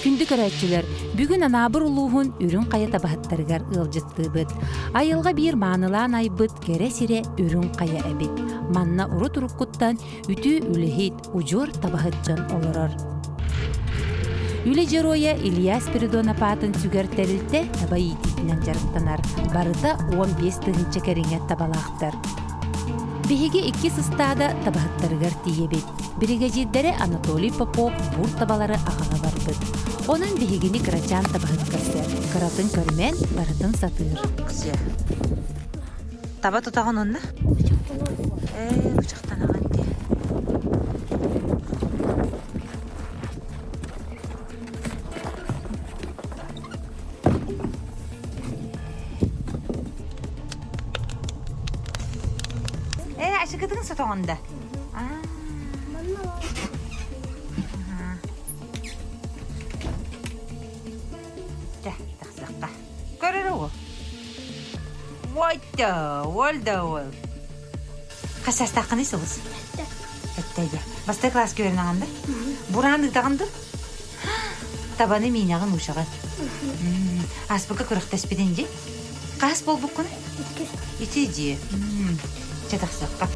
Күндү көрөөччүлэр, бүгүн Анаабыр улууһун Үрүҥ Хайа табаһыттарыгар ыалдьыттыыбыт. Айылҕа биир маанылаан айбыт кэрэ сирэ Үрүҥ Хайа эбит. Манна урут-уруккуттан үтүө үлэһит, удьуор табаһыт дьон олорор. Үлэ дьоруойа Илья Спиридонов аатын сүгэр тэрилтэ таба иитиитинэн дьарыктанар. Барыта 15 тыһыынча кэриҥэ табалаахтар. Биһиги иккис ыстаада табаһыттарыгар тиийэбит. Биригэдьиирдэрэ Анатолий Попов бур табалары аҕала барбыт. Онон биһигини кырачаан табаһыт көрсөр. Кыратын көрүмэн, барытын сатыыр. Таба тутаҕын онно? Ээ, бычахтанаҕын дии. Ээ, ачыкытын сотоҕун да? Чэ, тахсыахха. Көрөр уол. Уойда, уолда уол. Хас саастааххыный сылыс? Эттэ дьэ. Бастакы кылааска үөрэнэҕин да? Бураан ыытаҕын дуо? Табаны миинэҕин уучаҕын. Ааспыкка күрэхтэспитин дии. Хас буолбуккун? Ити дии. Чэ тахсыахха.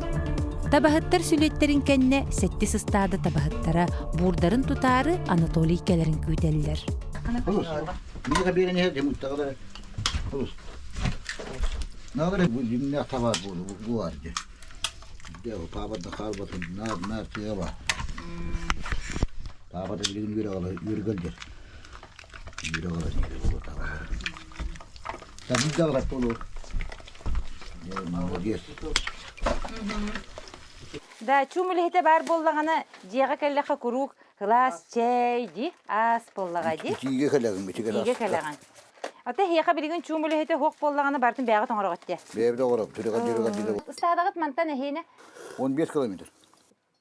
Табаһыттар сүлүөттэрин кэннэ сэттис ыстаада табаһыттара буурдарын тутаары Анатолий кэлэрин күүтэллэр. Миэхэ биэрэн иһэр дьэ Олус. Наҕара бу дьиҥнээх табаар буолу бу дьэ. Дьэ паабарда хаалбатын наар наар тыа бар. Паабарда билигин үөрэ үөргөлдөр. Үөрэ галар үөрэ болу табаар. Табыйда галар болу. Дьэ молодец. Да, чуум үлэһитэ баар буоллаҕына, дьиэҕэ кэллэххэ куруук Кылаас чэй ди, аас буоллаҕа ди. Итиигэ кэлэҕин, итигэ Итиигэ кэлэҕин. Ата эһиэхэ билигин чуум үлэһитэ суох буоллаҕына барытын бэйэҕит оҥороҕут дии. Бэйэбит оҥоробут, түрүгэр дьүрүгэр диде. Ыстаадаҕыт мантан эһиэнэ 15 километр.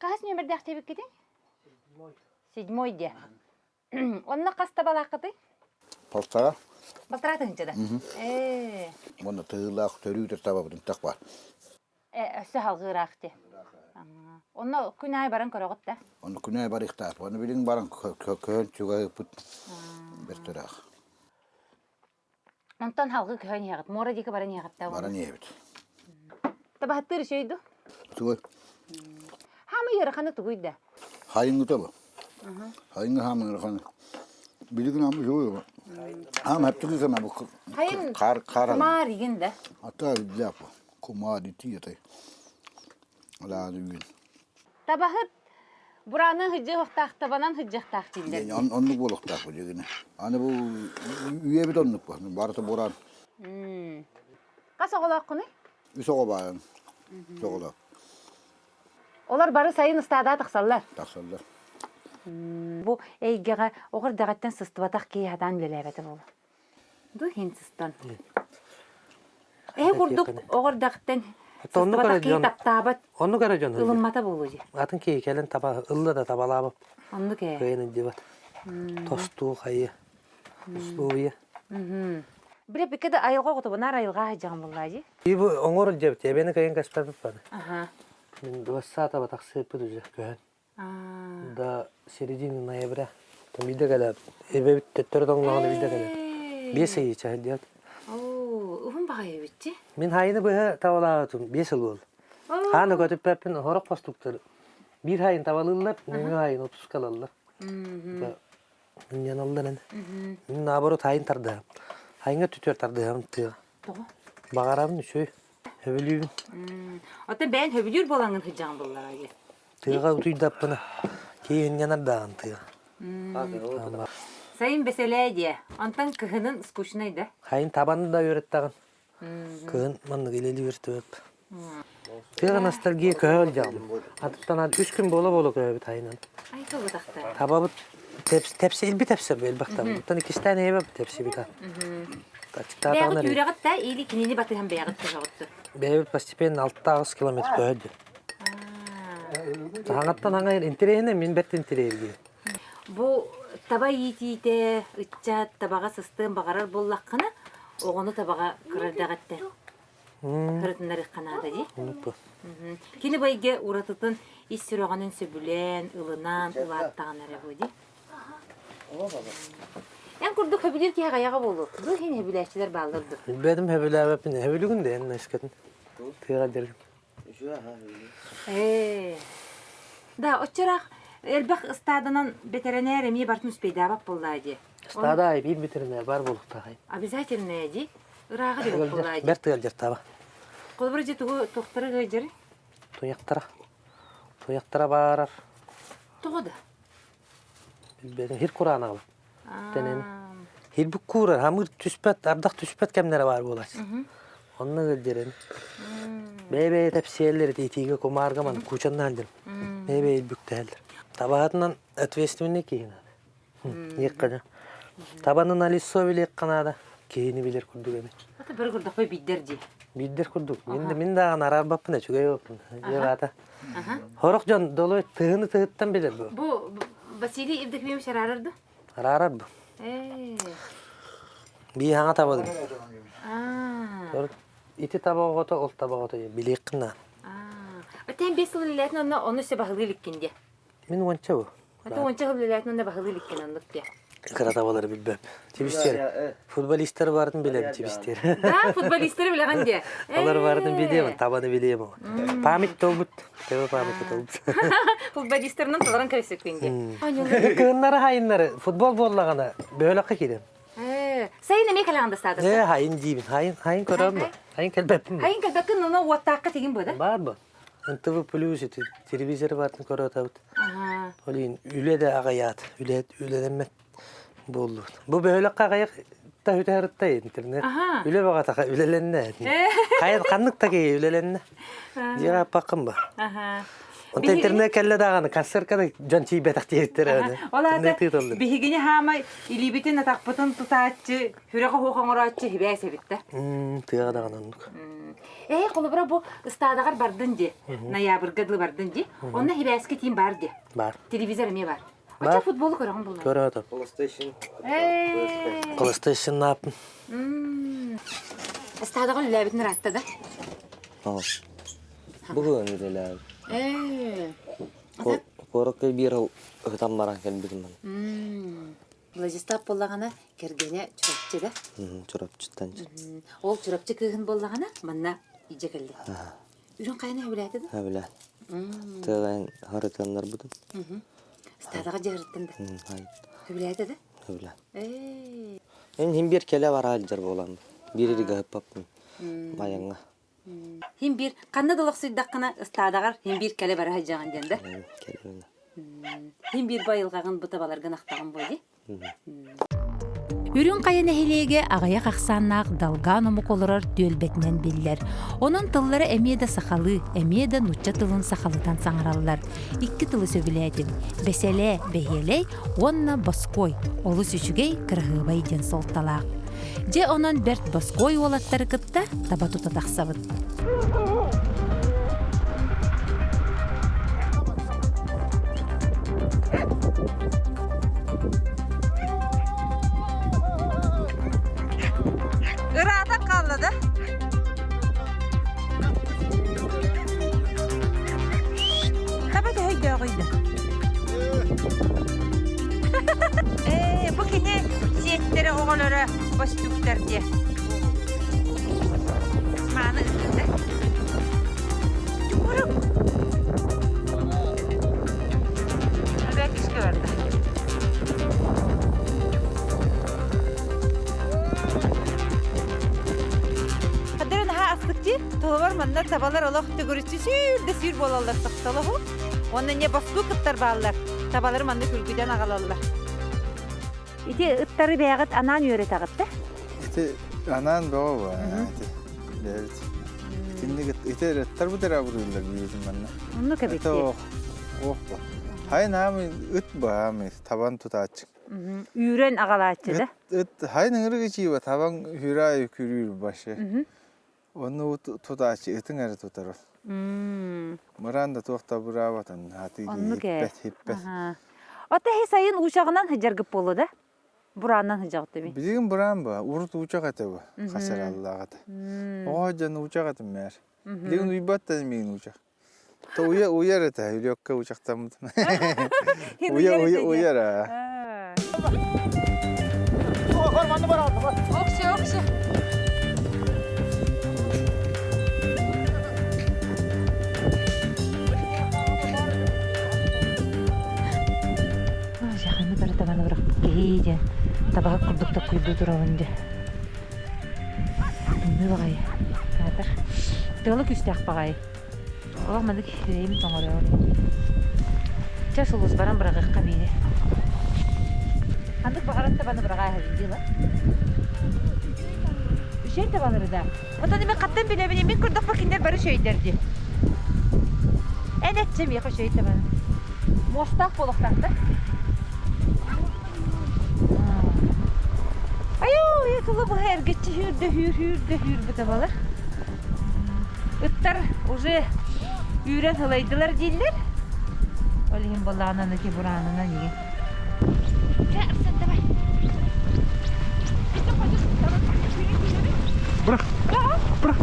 Хаһыс нүөмэрдээх диэбиккитий? Седьмой диэ. Онно хас табалааххытый? Полтора. Полтора тыһыынча да? Ээ. Уонна тыылаах төрүүтэр табабытын тах бар. Э, өссө халҕыыраах дии. Онно күн аайы баран көрөҕүт да? Онно күн аайы барыахтаах. Онно билигин баран көһөн чугаһыппыт бэрт ыраах. Онтон халгыы көһөн иһэҕит. Муора диэки баран иһэҕит да? Баран иһэбит. Табаһыттыыр үчүгэй дуу? Тугуй? Хаамы ыарахана тугуй да? Хайыҥҥыта бу. Хайыҥҥы хаамы ыарахана. Билигин аамы үчүгэй бу. Аам хэптики кэме бу. Хайын Хаар хаар. кумаар игин да? Ата билляп. Кумаар ити этэй. Алааны үүн. Табаһыт бураны хыдьыахтаах табанан хыдьыахтаах дииллэр. Оннук буолуохтаах бу дьигини. Аны бу үйэбит оннук бу. Барыта буран. Хас оҕолооххунуй? Үс оҕо баайан. Үс оҕолоох. Олор бары сайын ыстаадаа тахсаллар. Тахсаллар. Бу эйгэҕэ оҕо эрдэҕиттэн сыстыбатах киһи сатаан үлэлээбэтэ буолуо. Ду иһин сыстан. Эһи курдук оҕо эрдэҕиттэн сыстыбатах киһи таптаабат, Оннук эрэ дьон ылыммата буолуо дии. Атын киһи кэлэн таба ылла да табалаабап. Оннук ээ. Кыайан илдьибэт. Тостуу хайы. Условия. Биле бикке да айылҕа оҕотобунаар айылҕа аһыдьаҕын буллаа дии. И бу оҥор илдьэбит эбэни кыайан кэспэппит баны. Аха. Мин двадцатого тахсыыппыт уже көһөн. До середины ноября. Там биирдэ кэлэр. Эбэбит төттөрү тоҥноҕуна биирдэ кэлэр. Биэс ый чаһы диэт. Оо, уһун баҕайы эбитчи. Мин хайыны быһа табалаабытым биэс сыл буолла. Хаана көтүппэппин хорох постуктар. Биир хайын табалыыллар, нөҥүө хайын отпускалаллар. Мунньаналлар эн. Мин наоборот хайын тардыһам. Хайыҥа түтүөр тардыһам тыа. Тоҕо? Баҕарабын үчүгэй. Хөбүлүүбүн. Оттон бэйэн хөбүлүүр буолаҥҥын сылдьаҕын буоллаҕа дии. Тыаҕа утуйдаппына киһи даҕан тыа. Сайын бэсэлээ диэ. Онтон кыһынын скучнай да? Хайын табаны да үөрэттэҕин. Кыһын маннык илели үөртүбэт. Тыаҕа ностальгия көһө ылдьаҕым. Атыттан үс күн буола-буола көһөбүт айынан. Ай кыбытахта. Табабыт тэпси илби тэпсэр элбэхтэн. Оттон иккистээн эйэбэп тэпсибит. Бэйэҕит үүрэҕит да или кинини батыһан бэйэҕит көһөҕүт Бэйэбит постепенно 6 километр көһөдү. Хаҥаттан хаҥа интэриэһинэй мин бэрт интэриэһиргиир. Бу таба иитиитэ ыччат табаҕа сыстыан баҕарар буоллаххына, оҕону табаҕа кыра эрдэҕиттэн кырытыннарыахха наада дии. Кини бу эйгэ уратытын ис сүрэҕинэн сөбүлээн, ылынан улааттаҕына эрэ бу дии. Эн курдук хөбүлүүр киһи аҕыйаҕа буолуо. Бу иһин хөбүлээччилэр бааллар дуо? Билбэтим хөбүлээбэппин. Хөбүлүгүн да эн эскэтин. Тыаҕа дьэргин. Ээ. Да, оччораах элбэх ыстааданан бэтэрэнээр эмиэ бартын успейдаабат буоллаа дии. Ыстаада аайы биир бэтэринээр баар буолуохтаах. Обязательно дии. Ырааҕы билбэт буоллаа дии. Бэрт ыалдьар таба. Холобура дьэ тугу туохтара ыалдьарый? Туйахтара. Туйахтара баарар. Тоҕо да? Билбэтим. Хир кураанаҕым. Тэнэн. Хирбик куурар, хамыр түспэт, ардах түспэт кэмнэрэ баар буолар. Онно ыалдьарын. Бэйэ-бэйэ тэпсиэллэр итиигэ кумаарга ман куучаннаан дьон. Бэйэ-бэйэ бүктэһэллэр. Табаһытынан ответственный киһи надо. Иэккэ Табаны на лицо билиэххэ наада. Киһини билэр курдук эбит. Это бары курдахпай биддер дии. Биддер курдук. Мин да мин даҕаны араарбаппын үчүгэй оппун. Дьиэҕаата. Хорох дьон долой тыһыны тыһыттан билэр бу. Бу Василий Евдокимович араарар да? Араарар бу. Бии хаҥа табадым. Ити таба оҕото, ол таба оҕото билиэххин наада. Отен 5 сыл үлэлээтин онно ону се баһылыы иликкин диэ. Мин уонча бу. Аты уонча сыл үлэлээтин онно баһылыы иликкин оннук диэ. Кыра табалары билбэп. Тибистер. Футболисттар баарын билэм тибистер. Да, футболисттары билэҕин диэ. Олар баарын билиэм, табаны билиэм. Память толбут. Төбө память толбут. Футболисттарынан толорон кэбиспиккин диэ. Кыһыннары хайыннары футбол буоллаҕына бөһүөлэккэ киирэн. Сайын эмиэ кэлэҕин да статуста? Э, хайын диибин. Хайын, хайын көрөм бу. Хайын кэлбэппин. Хайын кэлбэккин, но уоттаахха тигин бу да? Бар бу. НТВ плюс ити телевизор баарын көрө атабыт. Ол иһин үлэ да аҕыйаат, үлэ үлэлэммэт буоллубут. Бу бөһүөлэккэ аҕыйах та үтэ интернет. Үлэ баҕатаха үлэлэннэ. Хайа ханнык та киһи үлэлэннэ. Дьиэҕэ аппаккын ба. Онто интернет кэллэ даҕаны концертка да дьон тиийбэтэх диэбиттэр аны. Ол аата биһигини хаамай илиибитин атахпытын тутааччы, хүрэх оһуох оҥорооччу хибээс эбит да. Тыаҕа даҕаны оннук. Ээ, холобура бу ыстаадаҕар бардын дии. Ноябрьга дылы бардын дии. Онно хибээски тиим бар дии. Бар. Телевизор эмиэ бар. Оччо футболу көрөҕүн булла. Көрө PlayStation. PlayStation нааппын. Ыстаадаҕа үлэлээбитин ыраатта да? Бүгүн үлэлээбит. Куоракка биир ыһытан баран кэлбитим. Владислав буоллаҕына кэргэнэ Чурапчы да? Чурапчыттан. Ол Чурапчы кыыһын буоллаҕына манна илдьэ кэллэ. Үрүҥ хайаны сөбүлээтэ да? Сөбүлээн. Тыаҕа харытыаннарбытым. Ыстаадаҕа дьаһарыттан да? Сөбүлээтэ да? Сөбүлээн. Эн хин биир кэлэ бара сылдьар буолан биир ыгаһыппаппын айаҥҥа. Хин биир ханна да олохсуйдаххына ыстаадаҕар хин биир кэлэ бара сылдьаҕын диэн да? Кэлэбин. Хин биир байылҕаҕын бу табаларгын ахтаҕын буо дии? Үрүҥ Хайа нэһилиэгэ аҕыйах ахсааннаах долган омук олорор түөлбэтинэн биллэр. Онон тыллара эмиэ да сахалыы, эмиэ да нуучча тылын сахалытан саҥараллар. Икки тылы сөбүлээтим. Бэсэлээ, бэһиэлэй уонна боскуой. Олус үчүгэй, кыраһыабай диэн суолталаах. Дьэ онон бэрт боскуой уолаттары кытта таба тута тахсабыт. Ыраатан хаалла да? Таба төһөйдөөҕүй да? Ээ, бу кини сиэттэрэ оҕолоро бостуктар диэ. Мааны ытыта. Чукурук. Опять кишки барда. Хадыр наһаа астык дии. Толобор манна табалар олох төгүрүччү сүүр да сүүр буолаллар тохтолоһу. Уонна не боску кыттар бааллар. Табалары манна күлгүдэн аҕалаллар. Ити ыттары бэйэҕит анаан үөрэтэҕит да? Ити анаан бөҕө бу ити бэйэбит. Итинник ити ыттар бу терабырыыллар биирин манна. Оннук эбит. Это ох ох бу. Хайын аамы ыт бу аамы табан тутааччы. Үүрэн аҕалааччы да? Ыт хайын ыҥырык ичииба табан хүраа күрүүр башы. Онну тутааччы ытыҥ эрэ тутар ол. Мыраан да туох да быраабатын хатыы Оннук ээ. хиппэт хиппэт. Ота хи сайын уучаҕынан сылдьаргыт буолуо да? Бурааннан сылдьаҕыт дemi. Билигин бураан ба, урут уучах этэ бу, хасараллаах этэ. Оҕо дьон уучах этим мээр. Билигин уйбат да миигин уучах. То уйар этэ, үлүөккэ уучахтаммытым. Уйа уйа уйар аа. Оксе, оксе. Жаханы бары табаны бырахпыт киһи диэн табаһыт курдук токкуйдуу турабын дьэ. Тымныы баҕайы. Саатар. Тыала күүстээх баҕайы. Олох маннык үрэйим тоҥороор. Чэ сулус баран быраҕыахха биири. Ханнык баҕарар табаны быраҕаа иһэбин дии ла. Үчүгэй табалары да. Оттон мин хаттан билэбин, мин көрдөхпө кинилэр бары үчүгэйдэр дии. Эн этчэ миэхэ үчүгэй табаны. Муостаах буолуохтаахтар. Айуу, тылы быһа эргиччи хүүрдэ хүүр хүүрдэ хүүр бу табалар. Ыттар уже үүрэн ылайдылар дииллэр. Ол иһин буоллаҕына ити бураанынан иһин. Чэ, Арсен, давай. Бырах! Бырах!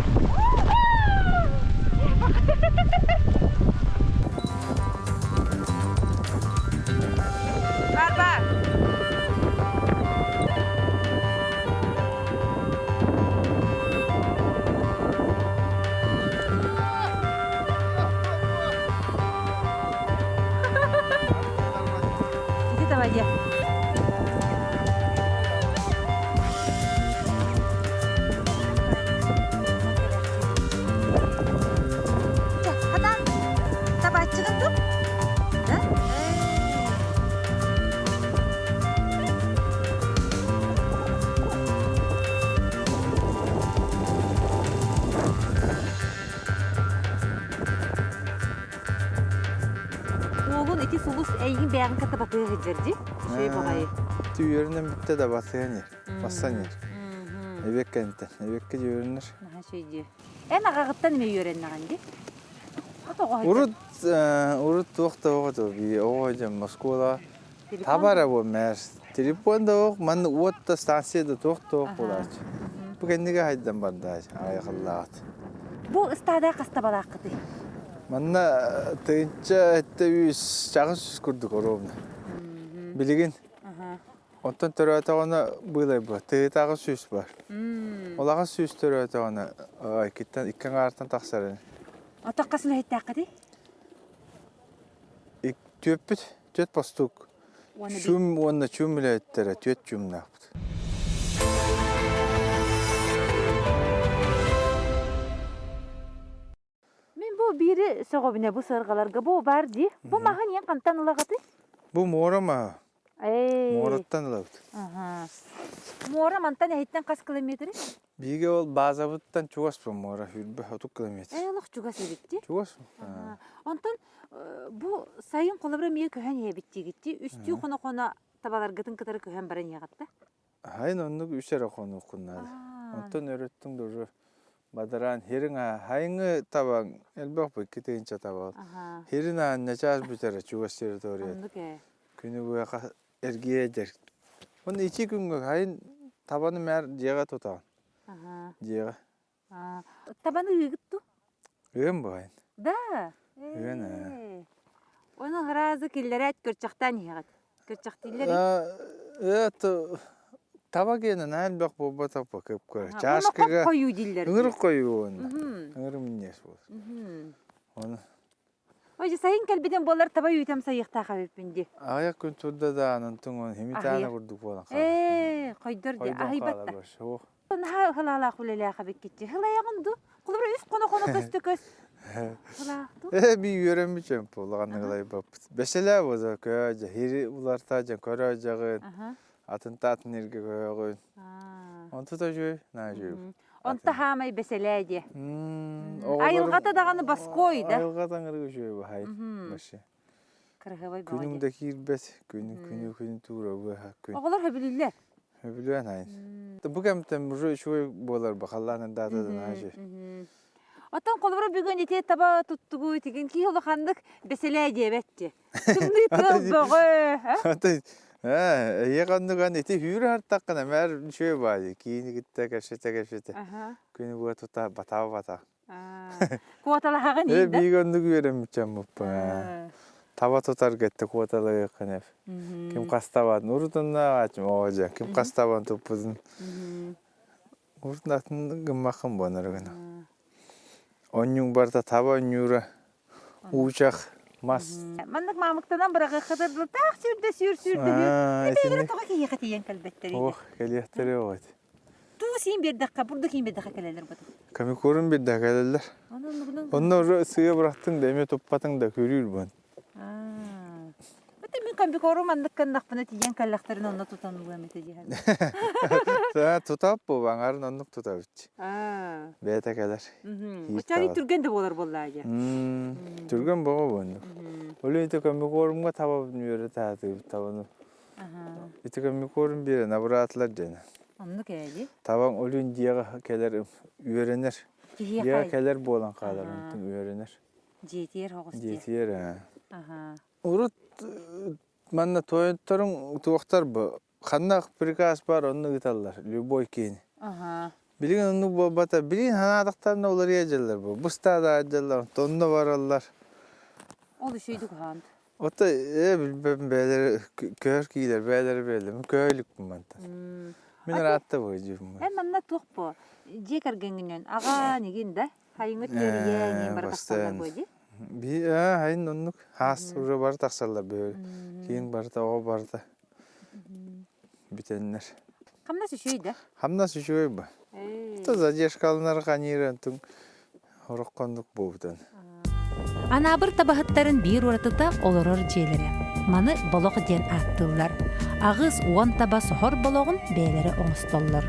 Бар, бар. Иди давай, я. Хатан, табаччыгын туп. Да? Уолун ити сулус эйигин бэйэҕин кытта батыа сылдьар дии. Үчүгэй баҕайы. Түөрүнэн бүттэ да батыан иһэр. Бассан иһэр. Эбиэккэ энтэн. Эбиэккэ дьүөрүнэр. Наһаа үчүгэй дии. Эн аҕаҕыттан эмиэ үөрэннэҕин дии. Урут урут туох да оҕо бии оҕо дьон Москваҕа Табара бу мээр. Телефон да ох, манна уот да станция да туох да ох буолааччы. Бу кэннигэ хайдан бардаачы, айахыллаат. Бу ыстаада хаста балааххытый? Манна тыынча этте үс, чаҕыс үс курдук ровно. Билигин онтон төрөөтөҕүнэ быылай бу, тыытааҕы сүүс бар. Улахан сүүс төрөөтөҕүнэ иккиттэн икки аҥаартан тахсар ини. Ото хас үлэһиттээххитий? Түөппүт, түөт постук. Чум уонна чум үлэһиттэрэ түөт чумнаахпыт. Мин бу биири сөҕөбүнэ бу сыарҕаларга бу баар дии. Бу маһын иэн хантан ылаҕытый? Бу муора маһа. Муораттан ылабыт. Муора мантан эһиттэн хас километрый? Биһиги ол базабыттан чугас бу муора хүрбэ 30 километр. Ээ олох чугас эбит дии. Чугас. Онтон бу сайын холобура эмиэ көһөн иһэбит диигит дии. Үстүү хоно-хоно табаларгытын кытары көһөн баран иһэҕит да? Хайын оннук үс эрэ хонуоххун наада. Онтон өрөттүҥ да уже бадараан хириҥ хайыҥы табаҥ элбэх бу икки тыһыынча таба. Хирин аанньа чаас бүтэрэ чугас территория. Оннук ээ. Күнү быһа эргийэ дьэр. Уонна ичи күҥҥэ хайын табаны мээр дьиэҕэ тутаҕын. Дьиэҕэ. Табаны ыыгыт ту? Ыам баайын. Да. Ыан ээ. Ону сразу киллэрээт көрчөхтөөн иһэҕит. Көрчөхтүүллэр. Э таба гиэнэ наһаа элбэх буолбатах ба кып-кыра. Чашкага хойуу дииллэр. Ыҥырык хойуу уонна. Ыҥырык минньигэс буолар. Оны Ой, сайын кэлбитин буоллар таба үүтэм сайыахтаах эбиппин дии. Аҕыйах күн турда да анантыҥ он химитаана курдук буолан хаалар. Ээ, хойдор дии, аһыйбат да. Наһаа ыһылаалаах үлэлээх эбиккитчи. Ыһылайаҕын дуу? Холобура үс хоно-хоно көстө-көс. Ыһылаах дуу? Ээ, би үөрэммит чөмпө улахан ыһылайбаппыт. Бэсэлээ буолар көө дьэ хири уларта дьэ көрөө дьаҕын. Атын таатын иргэ көөгүн. Онту да үчүгэй, наһаа үчүгэй. Онто хаамай бэсэлээ диэ. Айылҕата даҕаны боской да. Айылҕата ыңырык үчүгэй баһай. Вообще. Кырыһыбай Күнүҥ да киирбэт, күнү күнү күнү туура быһа күн. Оҕолор хөбүлүүллэр. Хөбүлүөн айын. Бу кэмтэн уже үчүгэй буолар ба халлаанын даата да наһаа үчүгэй. Оттон холобура бүгүн ити таба туттугу тигин киһи улаханнык бэсэлээ диэбэт Тымныы тыал бөҕө. Ээ, эйиэхэ оннуган ити хүүрэ хартаххына мээр үчүгэй баайы киини кытта кэпсэтэ-кэпсэтэ күнү быһа тута батаа-батаа. Куоталаһаҕын Ээ, иин да? биир оннук үөрэммит дьоммуппун. Таба тутарга этте куоталыаххын эп. Ким хастабатын урутунна аачым оо дьэ ким хастабан туппутун урутун атын гыммаккын буонар гына. Онньуҥ барыта таба онньуура уучах мас. Маннык маамыктанан быраҕыаххытыр дылы таах сүүрдэ сүүр сүүрдэ сүүр. Эбээлэрэ тоҕо киһиэхэ тиийэн кэлбэттэрий? Ох, кэлиэхтэрэ оҕот. Туу сиин биэрдэххэ, бурдук иин биэрдэххэ кэлэллэр бу. Комикорун биэрдэххэ кэлэллэр. Онно уже сыа бырахтыҥ да эмиэ туппатыҥ да күрүүр буон. Бу мин комбикору маннык гыннахпына тиийэн кэллэхтэрин онно тутан ылыам этэ диһэн. Тутап бу баҥарын оннук тутабыт. Бэйэтэ кэлэр. Оччоҕо түргэн да буолар буоллаа дьэ. Түргэн боҕо буоннук. Ол ити комбикорумга табабын үөрэ табаны. Ити комбикорум биэрэн абыраатылар дьэни. Оннук ээ Табаҥ өлүн дьиэҕэ кэлэр үөрэнэр. Дьиэҕэ кэлэр буолан хаалар онтон үөрэнэр. Дьиэтиэр оҕус Дьиэтиэр ээ. Урут манна тойотторуҥ туохтар бу ханна приказ бар онно ыыталлар любой киһини. Билигин оннук буолбата. Билигин ханаатахтарына уларыйа дьаллар бу. Быстаада дьаллар онно бараллар. Ол үчүгэйдик уһаант. Ото ээ билбэппин бэйэлэрэ көөр киилэр бэйэлэрэ бэйэлэрэ мин көһө иликпин мантан. Мин ыраатта быһыдьыым. Эн манна туох бу дьиэ кэргэҥҥинэн аҕа нигин да хайыҥҥыт үөрүйэ эҥин бары тахсаллар буо дии? Би ээ хайын оннук хаас уже бары тахсаллар бөһү. Киин барыта оҕо барыта бүтэннэр. Хамнас үчүгэй да? Хамнас үчүгэй ба. То задержкаланар ханиыр онтуҥ Ороххоннук буолбутун. Анаабыр табаһыттарын биир уратыта олорор дьиэлэрэ. Маны болох диэн ааттыыллар. 80 таба соһор болохун бэйэлэрэ оҥостоллор.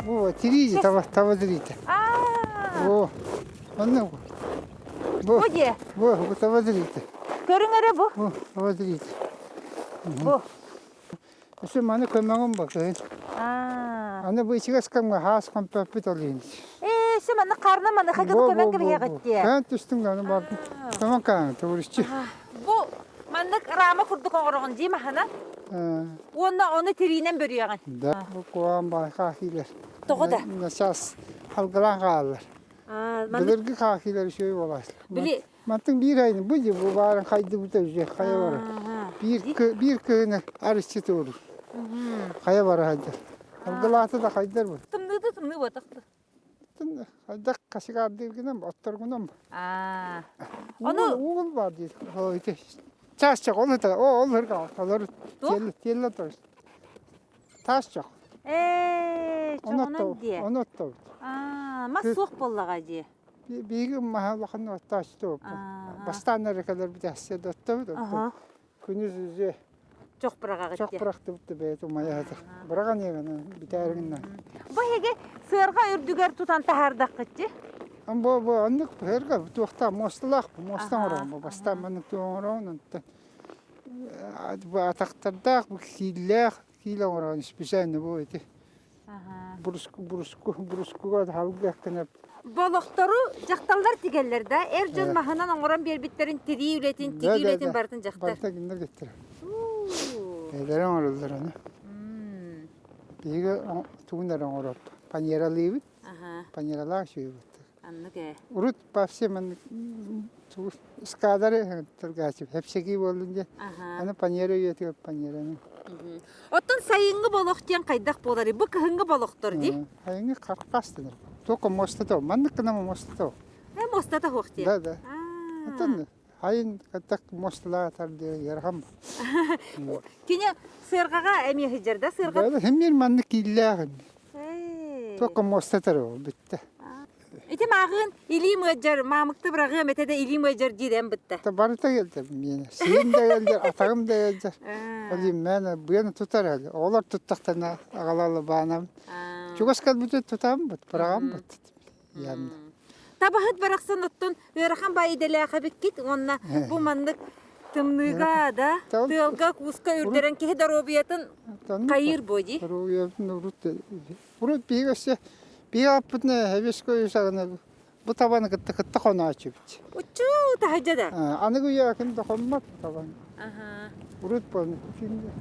Бу тириити таба таба тириитэ. О, онно Бу дьиэ. Бу, бу таба тириитэ. Көрүҥ эрэ бу. Бу таба тириитэ. Бу. Өссө маны көмөҕүм ба кыһын. Аны бу ичигэс кэмҥэ хаас хомпөппүт ол иһин. Ээ, өссө манна харна маныха гына көмөн кэбиһэҕит дии. Кээн түстүҥ да аны бардым. Көмөн кааны туристи. Бу маннык рама курдук оҥороҕун дии маһынан. Уонна ону тириинэн бөрүөҕүн. Да, бу куһаҕан баай хаахиилэр. Тоҕо да? Начаас халгылаан хааллар. Былыргы хаахыылар үчүгэй буолааччы. Били Мантан биир айны бу дьи бу баарын хайдыбыта үчүгэй хайа барар. Биир биир кыһыны арыччы туоруур. Хайа бара сылдьар. Алгылаата да хайдар бу. Тымныыта тымныы буотахты. Хайдах кашыгаардыыргынан отторгунан. Аа. Ону угул бар диир. Ити чаас чох ол это о ол хырга олор телле тор. Таас чох. Ээ, чоҕунан диэ. Ону оттобут. Аа, мас суох буоллаҕа дии. Биһиги маһа улахан оттооччу туоппут. Бастаан эрэ кэлэрбит әссе да оттобут. Күнүс үзе Чох быраҕаҕыт чох бырахтыбыт да бэйэтэ умайа сытар. Быраҕан иэгэнэн бүтээригинэн. Бу эһиги сыарҕа үрдүгэр тутан таһаардаххыт дии? Бу бу оннук сыарҕа туохтаах муосталаах муоста оҥороҕун бу бастаан маннык туох оҥороҕун онтон бу атахтардаах бу кииллээх киил оҥороон специально бу ити бруску бруску брускуга халгыах гына Болохтору дьахталлар тигэллэр да эр дьон маһынан оҥорон биэрбиттэрин тирии үлэтин тигии үлэтин барытын дьахтар барыта кинилэр геттер эдэр оҥороллор аны биһиги тугун эрэ оҥоробут панералыыбыт панералаах үчүгэй Аннык ээ. Урут по всем маннык скадары тылгаачып хэпсэки буоллун диэн. Аны панера үйэтигэр панераны. Оттон сайыҥҥы болох диэн хайдах буоларый? Бу кыһыҥҥы болохтор дии. Сайыҥҥы каркас дэнэр. Только мостата. Маннык гына мостата. Э мостата суох диэн. Да, да. Оттон хайын так мосталаатар диye ярхам. Кини сыарҕаҕа эмиэ сылдьар да сыарҕа? Хэммир маннык кииллээҕин. Только мостатар ол бүттэ. Ити мааҕыын илиим ыалдьар, маамыкта быраҕыам этэ да илиим ыалдьар диирэн бытта. Барыта ыалдьар миэнэ. Сиим да ыалдьар, атаҕым да ыалдьар. Ол иһин быаны тутар әлі. Оҕолор туттахтарына аҕалалы баанабын. Чугас кэлбити тутам бут, быраҕам бут. Янна. Табаһыт барахсан оттон ыарахан баай идэлээх эбиккит уонна бу маннык тымныыга да тыалга кууска үрдэрэн киһи доруобуйатын хайыыр буо дии. Доруобуйатын урут урут биһиги өссө биһиги аппытына хэбиэскэ саҕана. Бу табаны кытта кытта хонооччубут. Уччуу таһырдьа да. Аныгы үйэ ким да хоммот табан. Урут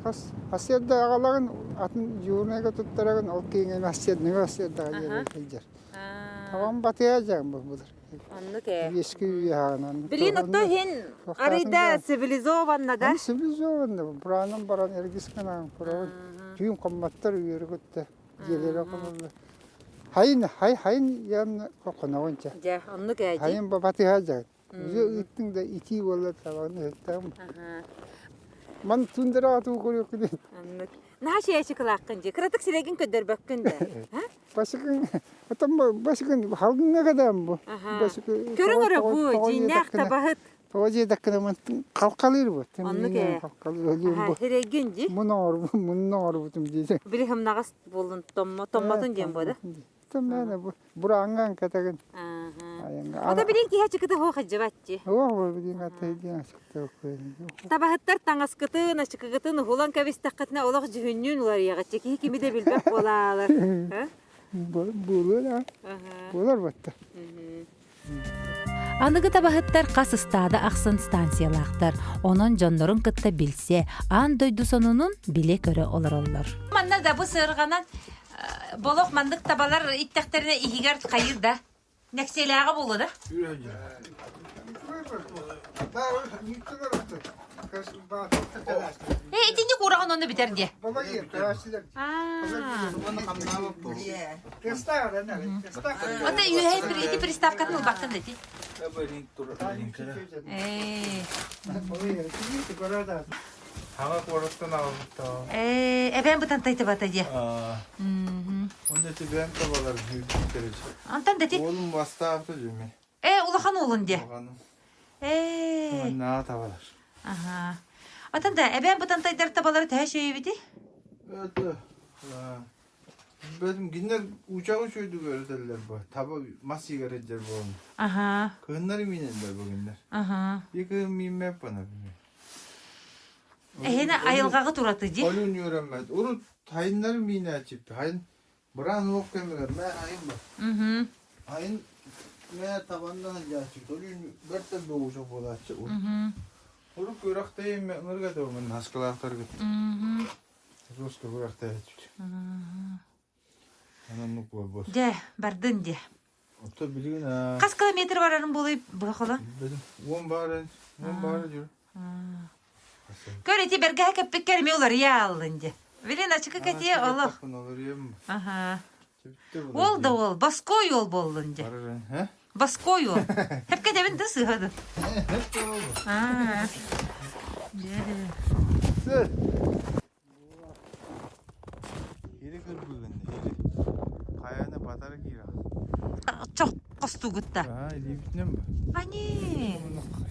хас хасыарда аҕалаҕын атын дьуурнайга туттарагын ол киҥин ассыардыҥа ассыардаҕа диэри сылдьар. Табан батыа дьаҥ бу былыр. Оннук ээ. Биэски үйэһаҕынан. Билин отто иһин арыйда цивилизованно да? Цивилизованно. Бураанан баран эргис гынан курабын. Түүн хоммоттор үөрү көттө. Дьиэлэрэ хоноллор. Хайын хай хайын ян хоноҕун чэ. Дьэ, оннук ээ. Хайын батыһа дьэ. Уже ыыттыҥ да итии буолла табаны ыһыктаҕым. Ман тундара атуу көрүөххүн. Оннук. Наһаа чээчикылааххын дии. Кыратык сирэйгин көрдөрбөккүн да. Басыкын отон басыкын халгыҥҥа кэдэм бу. Басыкы Көрүҥ өрө бу дьиҥнээх табаһыт. Тоҕо диэтэххинэ мантан халкалыыр бу. Оннук ээ. Халкалыыр бу. Сирэйгин дии. Мун оҥорбут, мунну оҥорбутум дии. Били хымнаҕас буоллун томмо, томмотун диэн буо да. Томмоно бу бурааҥҥан кэтэгин. Ото билин киһи ачыкыта хуох хадьыбат дии. Оо, билин ата диэн ачыкта Табаһыттар таҥаскытын, ачыкыгытын уһулан кэбистэххитинэ олох дьүһүннүүн уларыйаҕыт киһи кими да билбэт буолаалар. Буолуо да. Буолар батта. Аныгы табаһыттар хас ыстаада ахсын станциялаахтар, онон дьоннорун кытта билсэ, аан дойду сонунун билэ-көрө олороллор. Манна да бу сыарҕанан болох маннык табалар иттэхтэринэ иһигэр хайыр да нэксиэлээҕэ буолуо да? Э, итинник уураҕын онно бүтэр диэ. Ата үөһэ ити приставкатын ылбаккын да ити. Э. Хаҥа куораттан аҕалбыттаа. Э, эбээн бытантайты бата диэ. Онно тибээн табалар үүрбүттэр. Антон да ти. Уолум бастаабыта дьүмэ. Э, улахан уолун диэ. Улаханым. Э. Маннаа табалар. Аха. Атын да эбээн бытантайдар табалары төһө шөйүбүтүй? Это Бөтүм кинилэр уучаҕы үчүгэйдик үөрэтэллэр бу. Таба мас иигэр сылдьар буолан. Аха. Кыһыннары миинэллэр бу кинилэр. Аха. Биир кыһын мииммэт бана. Эһини айылҕаҕы тураты дии. Олун үөрэммэт. Урут хайыннары миинээччиппи. Хайын быраан уох кэмигэр мэ айын бар. Мгм. Айын мэ табанна сылдьааччы. Олун бэрт элбэх уучах буолааччы. Мгм. Урут күрэхтэйим ынырга төгүн хаскалаахтаргыт. Мгм. Русска күрэхтэһэччит. Анан буолбут. Дьэ, бардын дьэ. Отто билигин аа Хас километр барарын буолуй быһа холо? Уон баара, уон баара жүр. Көр ити бэргэһэ кэппиккэр эмиэ уларыйа ааллын дьэ. Билин ачыкы кэтиэ олох. Аха. Уол да уол, боской уол буоллун дьэ. Боской уол. Хепке дебин да сыһа да. Аа. Хири кырбыгын, хири. Хайаны батары киира. Чох хостугутта. Аа, илиибитинэн ба. Ани.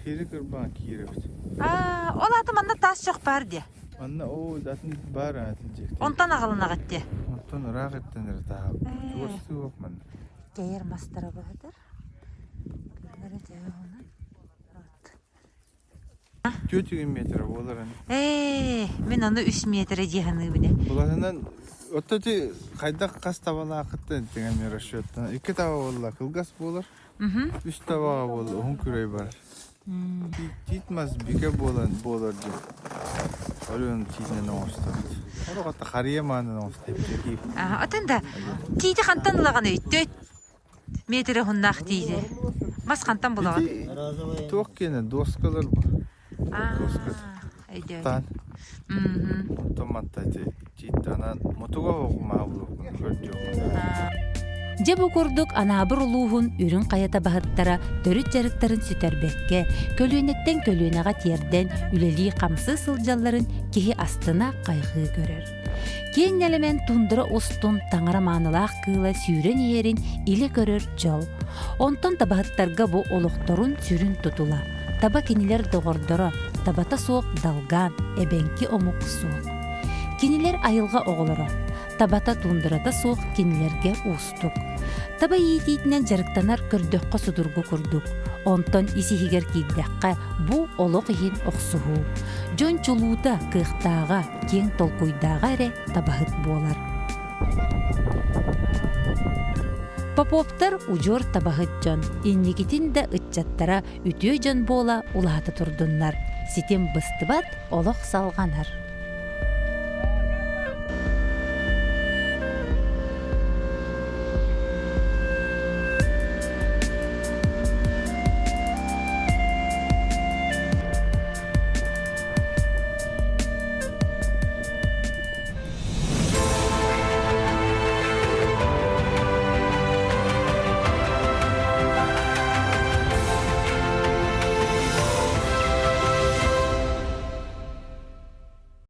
Хири кырбаан киирэбит. Аа, ол аты манна таас чох бар дии. Манна оо атын бар атын жекте. Онтон аҕалынаҕыт дии. Онтон ыраах эттен эрэ таһап. Чугас суох манна. Кэйэр мастара быһытар. Күннэрэ дьэ 4 метр буолар ини. Ээ, мин ону 3 метрэ дии саныыбын ээ. Булаһынан отто ити хайдах хас табалаахыттан тэҥэ расчеттан. Икки таба буолла, кылгас буолар. Үс табаҕа буолла, уһун күрэй барар. Тиит мас бигэ буолан буолар диэн. Оройун тиитинэн оҥостобут. Орох харыйа маанын оҥостобут. Отон да тиити хантан ылаҕын өйдөт Метрэ уһуннаах тиити. Мас хантан булаҕын? Ити туох киэнэ доскалар бу. Доска. Өйдөөтүм. Онтон манта ити тииттанан мутуга оҕумаа булуохпун көрдүөххүн. Дьэ бу курдук Анаабыр улууһун Үрүҥ Хайата баһыттара төрүт дьарыктарын сүтэрбэккэ, көлүөнэттэн көлүөнэҕэ тиэрдэн үлэлии-хамсыы сылдьалларын киһи астына хайҕыы көрөр. Киэҥ нэлэмэн тундра устун таҥара маанылаах кыыла сүүрэн иһэрин илэ көрөр дьол. Онтон табаһыттарга бу олохторун сүрүн тутула. Таба кинилэр доҕордоро, табата суох далгаан, эбэҥки омук суох. Кинилэр айылҕа оҕолоро, табата туундарата суох кинилэргэ уустук. Таба иитиитинэн дьарыктанар көрдөххө судургу курдук. Онтон ис-иһигэр киирдэххэ, бу олох иһин охсуһуу. Дьон чулуута, кыахтааҕа, киэҥ толкуйдааҕа эрэ табаһыт буолар. Поповтар удьуор табаһыт дьон, инникитин да ыччаттара үтүө дьон буола улаата турдуннар. Ситим быстыбат, олох салҕанар.